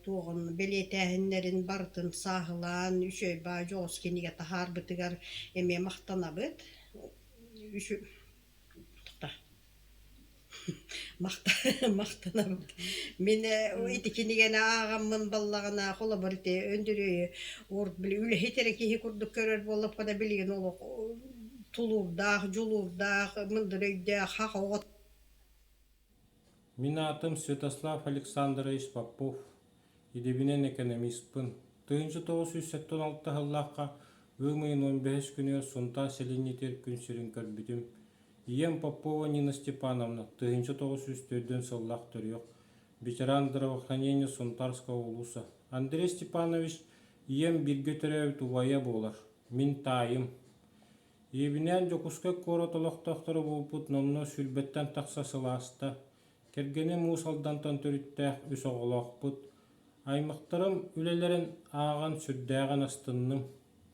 туоҕун бэлиэтээһиннэрин барытын сааһылаан үчүгэй баа дьоҕус кинигэ таһаарбытыгар эмиэ махтанабыт. Махтанабыт. Мин ити кинигэни ааҕаммын баллаҕына холобур ити Өндүрүйү урут били үлэһит эрэ киһи курдук көрөр буоллахпына билигин олох тулуурдаах, дьулуурдаах, мындыр өйдөөх, хах оҕо Мин аатым Святослав Александрович Попов, идэбинэн экономиспын. 1976 сыллаахха ыам ыйын 15 күнүгэр Сунтаар сэлиэнньэтигэр күн сирин көрбүтүм. Ийэм Попова Нина Степановна 1904 сыллаах төрүөх, ветеран здравоохранения Сунтарского улуса. Андрей Степанович ийэм бииргэ төрөөбүт убайа буолар, мин таайым. Ийэбинээн Дьокуускай куорат олохтоохторо буолбут номнуо сүүрбэттэн тахса сыл ааста. Кэргэним Уус Алдантан төрүттээх үс оҕолоохпут. Аймахтарым үлэлэрин ааҕан сүрдээҕин астынным.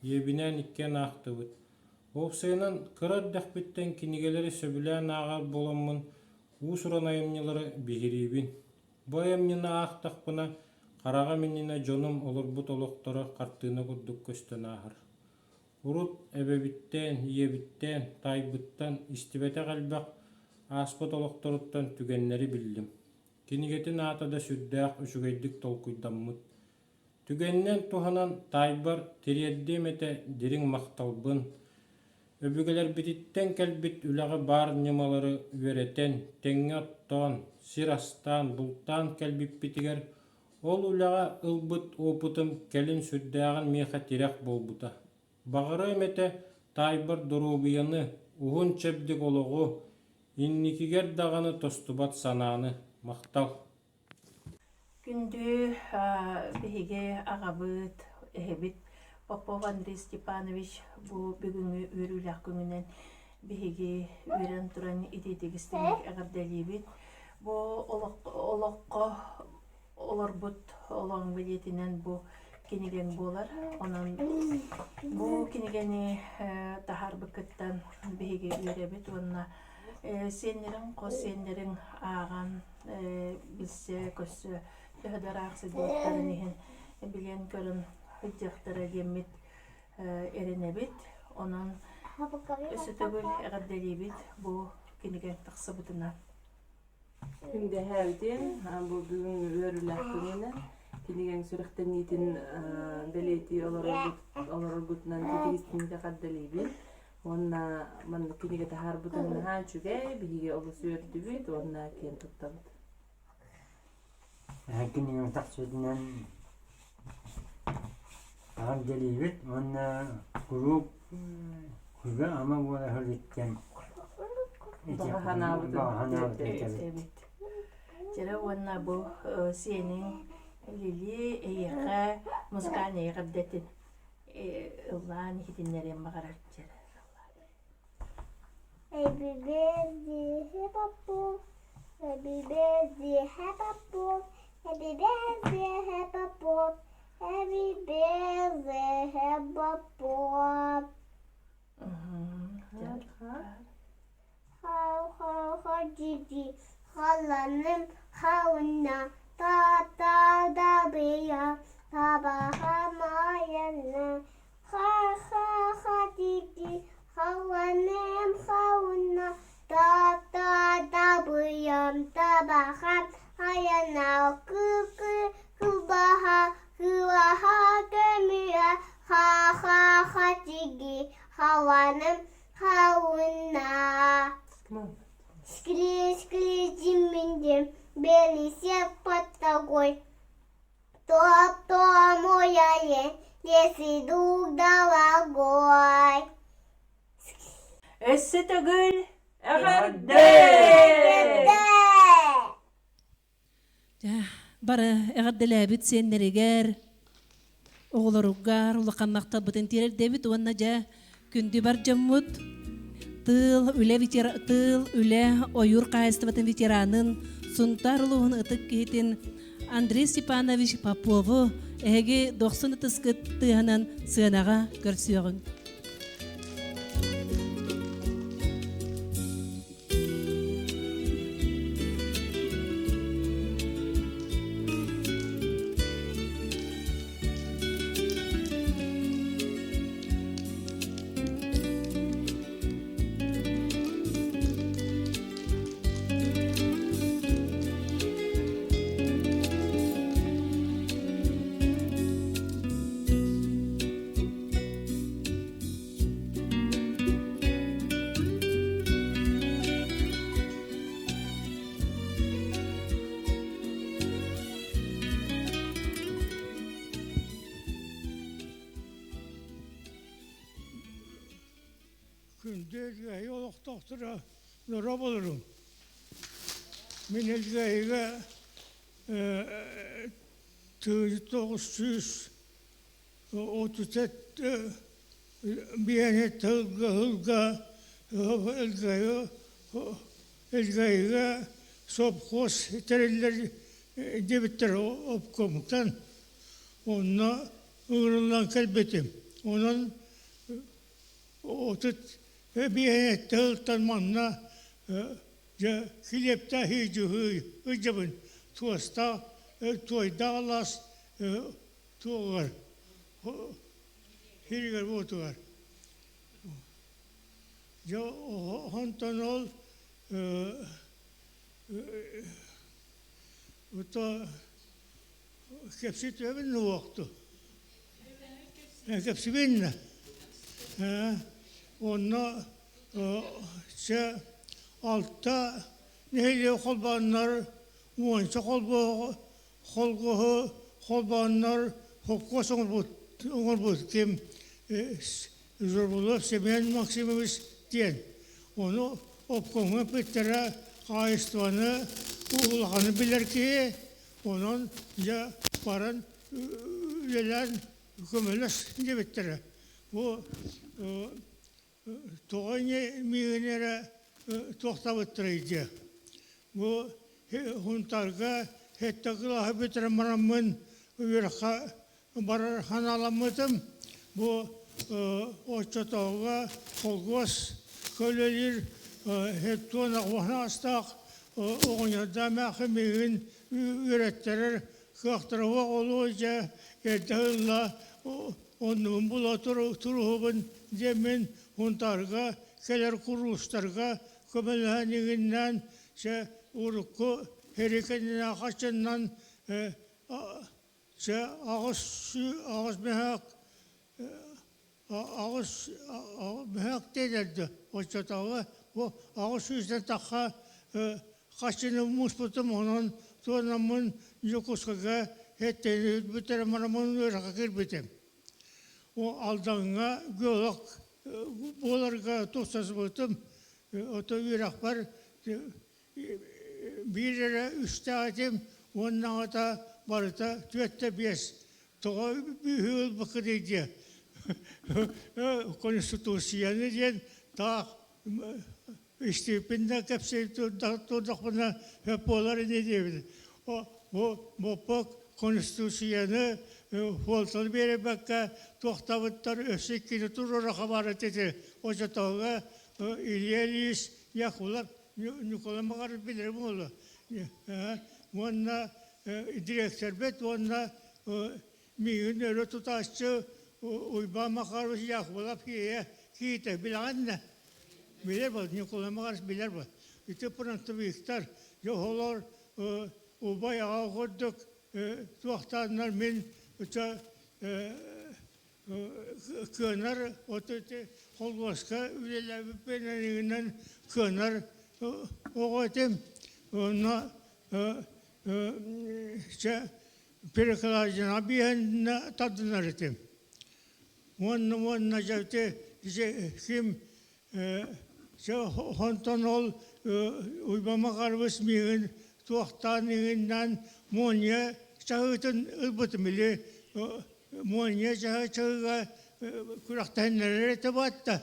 Ийэбинээн иккиэн аахтыбыт. Уопсайынан, кыра эрдэхпиттэн кинигэлэри сөбүлээн ааҕар буоламмын, уус-уран айымньылары биһириибин. Бу айымньыны аахтахпына, хараҕым иннинэ дьонум олорбут олохторо хартыына курдук көстөн ааһар. Урут эбэбиттэн, ийэбиттэн, таайбыттан истибэтэх элбэх ааспыт олохторуттан түгэннэри биллим. Кинигэтин аата да сүрдээх үчүгэйдик толкуйдаммыт. Түгэнинэн туһанан таайбар тириэрдиэм этэ дириҥ махталбын. Өбүгэлэрбититтэн кэлбит үлэҕэ баар ньымалары үөрэтэн, тэҥҥэ оттоон, сир астаан, бултаан кэлбиппитигэр ол үлэҕэ ылбыт опытым кэлин сүрдээҕин миэхэ тирэх буолбута. Баҕарыам этэ таайбар доруобуйаны, уһун чэбдик олоҕу, инникигэр даҕаны тостубат санааны. Махтал. Күндү биһиги аҕабыт, эһэбит Попов Андрей Степанович бу бүгүҥҥү үөрүүлээх күҥүнэн биһиги үөрэн туран итиитик истиҥник эҕэрдэлиибит. Бу олоххо олорбут олоҥ билиэтинэн бу кинигэҥ буолар. Онон бу кинигэни таһаарбыккыттан биһиги үөрэбит уонна сиэннэриҥ, хос сиэннэриҥ ааҕан билсэ-көрсө төһө да ыраах сылдьыбыттарын иһин билэн-көрөн сылдьыахтара диэммит эрэнэбит. Онон өссө төгүл эҕэрдэлиибит бу кинигэ тахсыбытынан. Күндэһээбитин бу бүгүҥҥү үөрүүлээх күнүнэн кинигэҥ сүрэхтэниитин бэлиэтии олороргутунан титигистиҥҥэ эҕэрдэлиибин. Уонна маннык кинигэ таһаарбытын наһаа үчүгэй, биһиги олус үөрдүбүт уонна киэн туттабыт. Кинигэм тахсыбытынан эҕэрдэлиибит уонна куруук сүбэ-ама буола сылдьыттан Баҕа санаабытын тиэрдэбит. Дьэрэ уонна бу сиэниҥ Лили эйиэхэ музыкальнай эҕэрдэтин ыллаан иһитиннэриэн баҕарар дьэрэ. Happy birthday, Happy Happy birthday, Happy Happy birthday, Happy Happy birthday, Happy Халланым хауна та-та-да-бия табаха-майана ха-ха-ха-ди-ди халланым хауна та-та-да-быйам табаха айана кы-кы кылбаха кылаха көмүө ха-ха-ха-тиги халланым Хауна. Скри, скри, дим, белый снег под тобой. То, то, мой олень, лес иду дорогой. Өссө төгүл Эҕэрдэ! Бары эҕэрдэлээбит сиэннэригэр, оҕолоругар улахан махталбытын тиэрдэбит уонна дьэ күндү бар дьоммут тыыл үлэ тыыл үлэ ойуур хаһаайыстыбатын ветеранын Сунтаар улууһун ытык киһитин Андрей Степанович Попову эһиги дохсун ытыскыт тыаһынан сыанаҕа көрсүөҕүҥ. Күндү Элгээйи олохтоохторо дорооболоруҥ. Мин Элгээйигэ 1937 биэни тылга ыһылга Элгээйи Элгээйигэ сопхуос тэриллэр диэбиттэр обкомтан. Онно ыҥырыллан кэлбитим. Онон 35 тылтан манна дьэ килиэптээх ыдьабын туостаах туойдаах алаас туоҕар сиригэр уотугар дьэ онтон ол ото кэпсэтиэбин уохту Кэпсибиннэ. Онно чэ алта нэһилиэк холбооннор уонча холбоһу холбооннор холкуос оҥорбут оҥорбут ким Журбулов Семен Максимович диэн. Ону обкомҥа эппиттэрэ хаһаайыстыбаны улаханы билэр киһи. Онон дьэ баран үлэлээн көмөлөс диэбиттэрэ. Бу тоҕо ини миигин эрэ туохтаабыттарай диэ. Бу Хунтарга сэттэ кылааһы бүтэрэн бараммын үөрэххэ барар санааламмытым. Бу оччотооҕуга холкуос көлөлүүр хеттуон аҕыстаах оҕонньордоох эмээхсин миигин үөрэттэрэр кыахтара суох олуо дьэ эрдэ ылла оннубун була туруһубун диэммин Хунтаарга кэлэр куруустарга көмөлөһөн иҥиннээн чэ урукку һэрикэнинэ хаччыннан чэ аҕыс мөһөөк аҕыс мөһөөк диэнэрдэ оччотооҕу бу 800-тэн тахха хаччыны муспутум онон туонаммын Дьокуускайга эттэни марамын үөрэххэ киирбитим. О Алдаҥҥа геолог буоларга тустасыбытым ото үөрэхпэр биир эрэ үстээх этим уоннаҕыта барыта түөртэ биэс тоҕо бүүһү ылбыккытый диэ конституцияны диэн таах истииппин да кэпсии турдахпына сөп буолар ини диэбит бу боппок конституцияны суолтаны биэрбэккэ туохтабыттар өссө иккини туруора хабаара ити очотооҕуга Илья Ильич Яковлев Ньукулай Макаров билэрим буолуо уонна дириэктэрбит уонна миигин өрө тутааччы Уйбаан Макарович Яковлев киһи киһитэ билэҕин да билэр буол Ньукулай Макарович билэр буол ити фронтовиктар дьэ олор убай аҕа курдук туохтааннар мин кыанар от ити холуоска үлэлээбиппинэн кыанар оҕо этим онно чэ перекладина биһэннэ тардынар этим уонна уонна дьэ ити ким чэ онтон ол Уйбаан Макарович миигин туохтаан иҥиннээн Мония чаһыытын ылбытым или Муонньа чаһыга күрэхтэһиннэрэр этэ баатта.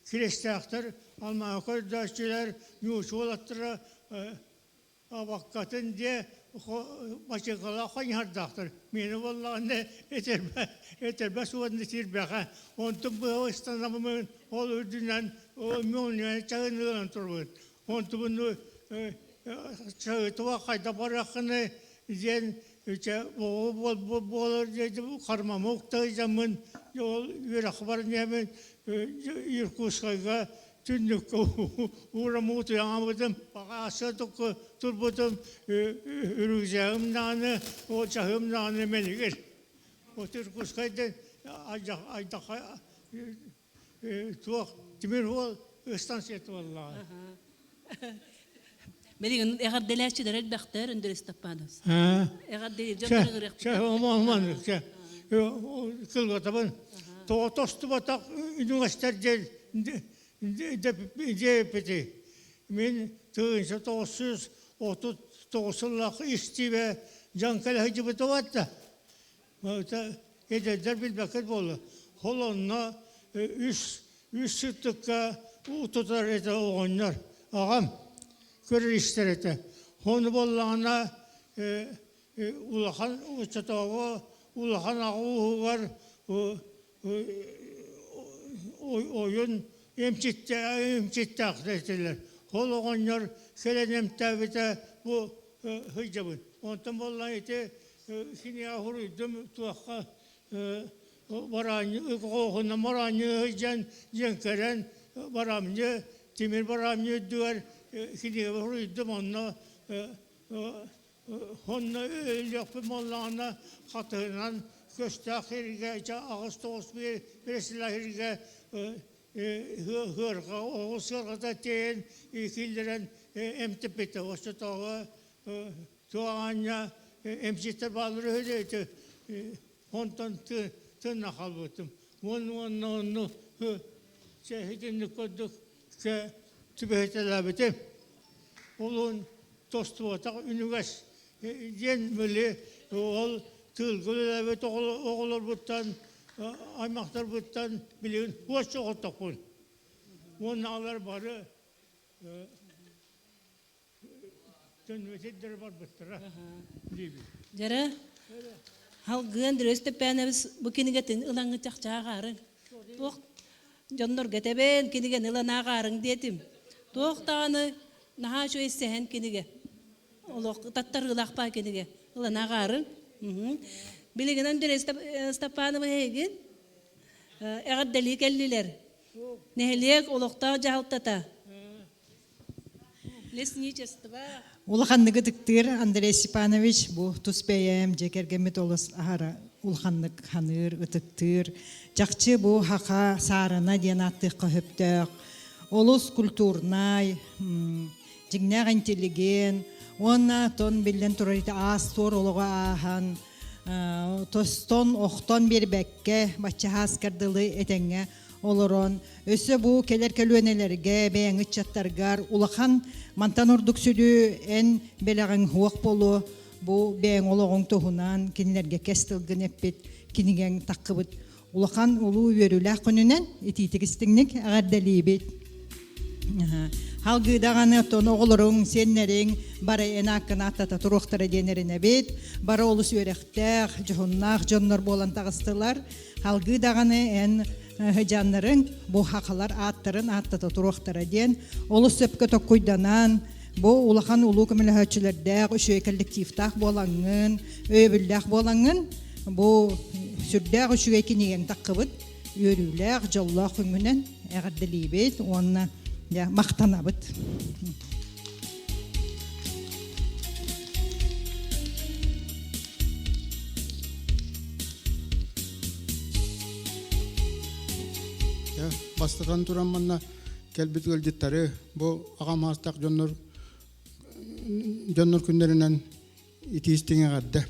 Кириэстээхтэр, алмааһы көрдөөччүлэр, ньуучу уолаттара абаккатын диэ бачыыкалаах ханьыһардаахтар. Миэнэ буоллаҕына этэрбэ этэрбэс уонна тиирбэхэ. Онтум быһа ыстанаммын ол үрдүнэн муонньа чаһын ылан турбут. Онтубун чаһытыба хайда барыаххыный диэн Ичэ оҕо буолар диэти хармамы уктайдаммын ол үөрэххэ баран иһэммин Иркутскайга түннүккэ уурам утуйаҥабытым аҕааса турбутум үрүксээгим даҕаны ол чаһыым даҕаны мэлигир вот Иркутскайдан айдахха туох тимир уол станцията буоллаҕа. Билигин эҕэрдэлээччилэр элбэхтэр Андрей Степанович. Эҕэрдэлиир дьон Чэ, омон чэ. Кылгатабын. Тоҕо тостубатах үнүгэстэр диэн диэбиппитий? Мин 1939 сыллаах истиибэ дьон кэлэ сылдьыбыта да эдэрдэр билбэккит буолла. Ол онно үс үс сыттыкка тутар этэ оҕонньор аҕам көрөр истэр этэ. Ону буоллаҕына улахан оччотооҕу улахан аҕа ууһугар ойун эмчиттээх этилэр. Ол оҕонньор кэлэн эмтээбитэ бу сылдьабын. Онтон буоллаҕына ити киниэхэ суруйдум туохха бараанньы мораанньы сылдьан дьэҥкэрэн барамньы тимир барамньы үрдүгэр кинигэбэ суруйдум онно Онно өлүөхпүт буоллаҕына хатыһынан көстөөх сиргэ 8-9 биэрэстэлээх сиргэ ыарҕа оҕус сыарҕата тиэйэн киллэрэн эмтиппитэ. Оччотооҕу туох аанньа эмчиттэр бааллар үһү ити онтон тыынна хаалбытым. Уонна уонна онну итинник курдук түбэһитэлээбитим. Улун тостубатах үнүгэс диэн били ол тыылга үлэлээбит оҕолорбуттан, аймахтарбыттан билигин уос соҕотохпун. Уоннаҕалар бары төннүбэт сирдэрэ барбыттара диибин. Дьэрэ, Халгыан Андрей Степанович бу кинигэтин ылаҥҥы чахчааҕаарыҥ. Туох дьоннорго этэбин, кинигэни ылан ааҕаарыҥ диэтим. Туох даҕаны наһаа үчүгэй сэһэн кинигэ. Олох таттарыылаах баа кинигэ. Ылан ааҕаарыҥ. Билигин Андрей Степанович эһигин эҕэрдэлии кэллилэр. Нэһилиэк олохтоох дьаһалтата. Лесничество. Улаханнык ытыктыыр Андрей Степанович бу тус бэйэм дьиэ кэргэммит олус аһара улаханнык ханыыр, ытыктыыр. Чахчы бу хаха саарына диэн ааттыахха сөптөөх. Олус культурнай, дьиҥнээх интеллигент уонна тон биллэн турар аас-туор олоҕу ааһан тостон охтон биэрбэккэ баччаһааскар дылы этэҥҥэ олорон өссө бу кэлэр көлүөнэлэргэ бэйэҥ ыччаттаргар улахан мантан ордук сүдү эн бэлэҕиҥ суох буолуо бу бэйэҥ олоҕуҥ туһунан кинилэргэ кэс тылгын эппит кинигэҥ таххыбыт улахан улуу үөрүүлээх күнүнэн итиитик истиҥник эҕэрдэлиибит Халгыы даҕаны оттон оҕолоруҥ, сиэннэриҥ бары эн ааккын ааттата туруохтара диэн эрэнэбит. Бары олус үөрэхтээх, дьоһуннаах дьоннор буолан таҕыстылар. Халгыы даҕаны эн сыдьааннарыҥ бу хахалар ааттарын ааттата туруохтара диэн олус сөпкө токкуйданан, бу улахан улуу көмөлөһөөччүлэрдээх, үчүгэй коллективтаах буолаҥҥын, өйөбүллээх буолаҥҥын бу сүрдээх үчүгэй кинигэҥ таххыбыт үөрүүлээх, дьоллоох күҥҥүнэн эҕэрдэлиибит уонна махтанабыт. Бастатан туран манна кэлбит ыалдьыттары бу аҕам аастаах дьоннор дьоннор күннэринэн итиистиҥ эҕэрдэ.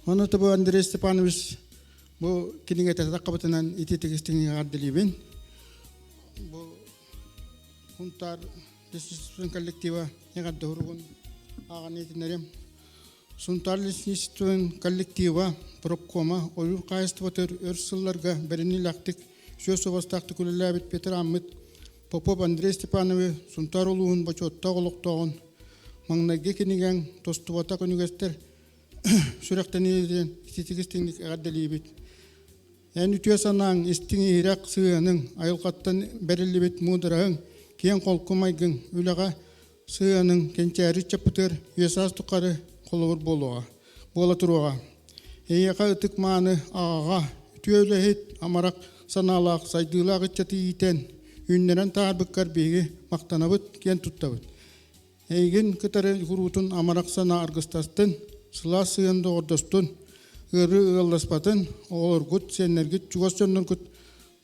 Ону бу Андрей Степанович бу кинигэтэ таххабытынан ититик истиҥ эҕэрдэлиибин. Бу Хунтаар лесничествотын коллектива эҕэрдэ уругун ааҕан иһитиннэрим. Сунтаар лесничествотын коллектива профкома ойуур хаһаайыстыбатыгар өр сылларга бэриниилээхтик, сүө суобастаахтык үлэлээбит ветераммыт Попов Андрей Степановы Сунтаар улууһун бочуоттаах олохтооҕун маҥнайгы кинигэҥ тостубатах үнүгэстэр сүрэхтэниитин ититик истиҥник эҕэрдэлиибит. Эн үтүө санааҥ, истиҥ иһирэх сыһыаныҥ, айылҕаттан бэриллибит муудараһыҥ, киэҥ холку майгыҥ, үлэҕэ сыһыаныҥ кэнчээри ыччаппытыгар үйэ-саас тухары холобур буолуоҕа, буола туруоҕа. Эйиэхэ ытык-мааны аҕаҕа, үтүө үлэһит, амарах санаалаах, сайдыылаах ыччаты иитэн, үүннэрэн таһаарбыккар биһиги махтанабыт, киэн туттабыт. Эйигин кытары куруутун амарах санаа аргыстастын, сылаас сыһыан доҕордостун, ыарыы ыалласпатын, оҕолоргут, сиэннэргит, чугас дьонноргут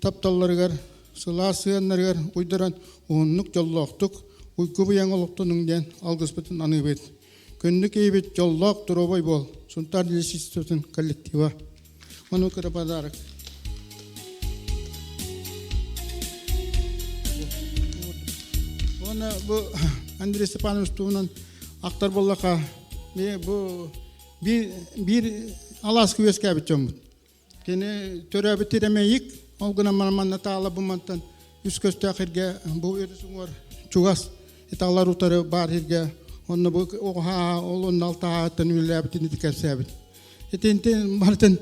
тапталларыгар, сылаас сыһыаннарыгар уйдаран уһуннук, дьоллоохтук, уйгу-быйаҥ олохтонуҥ диэн алгыспытын аныыбыт. Күндү киһибит дьоллоох доруобай буол, Сунтаар лесистотун коллектива. Ону кыра подарок. Уонна бу Андрей Степанович туһунан ахтар буоллаха, бу биир, биир алааска үөскээбит дьоммут. Кини төрөөбүт тирэмэйик, ол гынан манна таала бу мантан үс көстөөх иргэ бу өрүс уҥуор чугас италар утары баар иргэ онно бу оҕоһаа ол онно алтаһааттан үлэлээбитин ити кэпсээбит. Итинтин барытын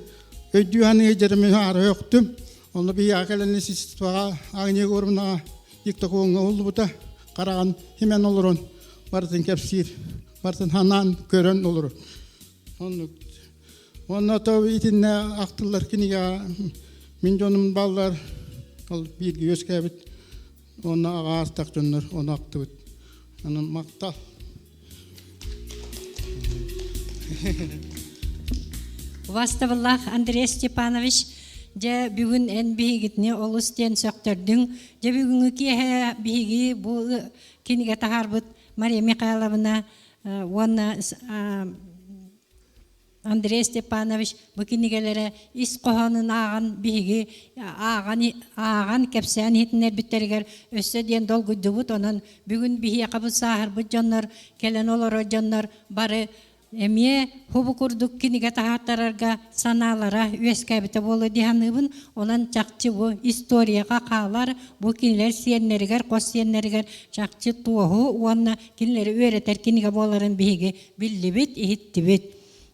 өйдүү саныы дьэрэмин аара өктүм. Онно биһиэхэ кэлэн системаҕа Агния Егоровнаҕа диктофоҥҥа уһуллубута. Хараҕын химэн олорон барытын кэпсиир, барытын ханаан көрөн олорор. Оннук Уонна то итиннэ ахтыллар кинигэҕэ мин дьонум баллар, ол бииргэ үөскээбит уонна аҕа аастах дьоннор ону ахтыбыт. Онон махтал. Убастабыллаах Андрей Степанович, дьэ бүгүн эн биһигитини олус диэн сөхтөрдүҥ. Дьэ бүгүҥҥү киэһэ биһиги бу кинигэ таһаарбыт Мария Михайловна уонна Андрей Степанович бу кинигэлэрэ ис хоһоонун ааҕан биһиги ааҕан ааҕан кэпсээн иһитиннэрбиттэригэр өссө диэн долгуйдубут. Онон бүгүн биһиэхэ бу сааһырбыт дьоннор, кэлэн олорор дьоннор бары эмиэ хубу курдук кинигэ таһааттарарга санаалара үөскээбитэ буолуо дии саныыбын. Онон чахчы бу историяҕа хаалар, бу кинилэр сиэннэригэр, хос сиэннэригэр чахчы туоһу уонна кинилэри үөрэтэр кинигэ буоларын биһиги биллибит, иһиттибит.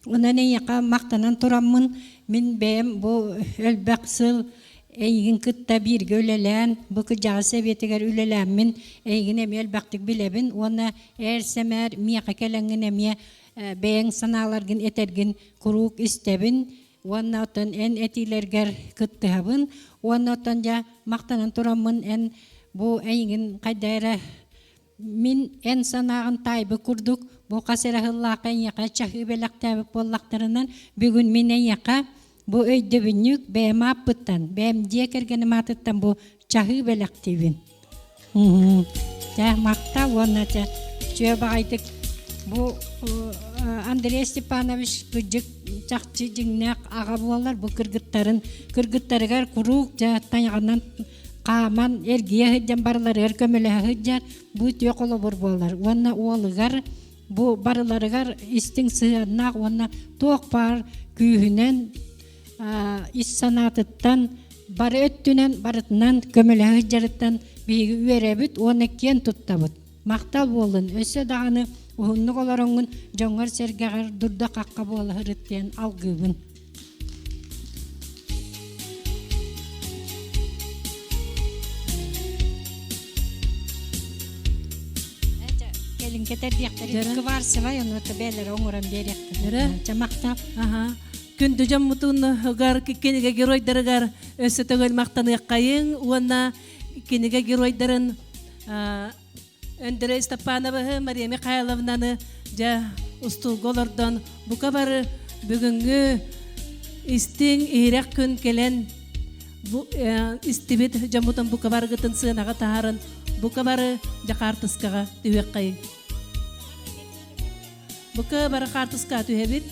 Онон эйиэхэ махтанан тураммын, мин бэйэм бу элбэх сыл эйигин кытта бииргэ үлэлээн, бу кырдьаҕас сэбиэтигэр үлэлээммин, эйигин эмиэ элбэхтик билэбин уонна ээр-сэмээр миэхэ кэлэҥҥин эмиэ бэйэҥ санааларгын этэргин куруук истэбин уонна оттон эн этиилэргэр кыттыһабын уонна оттон дьэ махтанан тураммын эн бу эйигин хайда эрэ Мин эн санааҕын таайбыт курдук, бу хас эрэ сыллаахха эйиэхэ чаһыы бэлэхтээбит буоллахтарынан, бүгүн мин эйиэхэ бу өйдөбүнньүк бэйэм ааппыттан, бэйэм дьиэ кэргэним аатыттан бу чаһыы бэлэхтиибин. Чэ, махтал уонна чэ, үчүгэй баҕайытык бу Андрей Степанович кырдьык чахчы дьиҥнээх аҕа буолар бу кыргыттарын кыргыттарыгар куруук дьэ тайаҕынан хааман эргийэ сылдьан барыларыгар көмөлөһө сылдьар бу үтүө холобур буолар уонна уолугар бу барыларыгар истиҥ сыһыаннаах уонна туох баар күүһүнэн ис санаатыттан бары өттүнэн барытынан көмөлөһө сылдьарыттан биһиги үөрэбит уонна киэн туттабыт. Махтал буоллун, өссө даҕаны уһуннук олороҥҥун дьоҥҥор-сэргэҕэр дурда-хахха буола сырыт диэн алгыыбын. Кэлин кэтэрдиэхтэрин кварцевай ону бээлэрэ оҥорон биэриэхтэрэ. Чэ махтал. Аха. Күндү дьоммутун кинигэ геройдарыгар өссө төгүл махтаныаххайыҥ уонна кинигэ геройдарын Андрей Степановыһы, Мария Михайловнаны дьэ устуулга олордон бука бары бүгүҥҥү истиҥ иһирэх күн кэлэн бу истибит дьоммутун бука барыгытын сыанаҕа таһааран бука бары дьэ хаартыскаҕа түһүөххэйиҥ. Бука бары хаартыскаҕа түһэбит.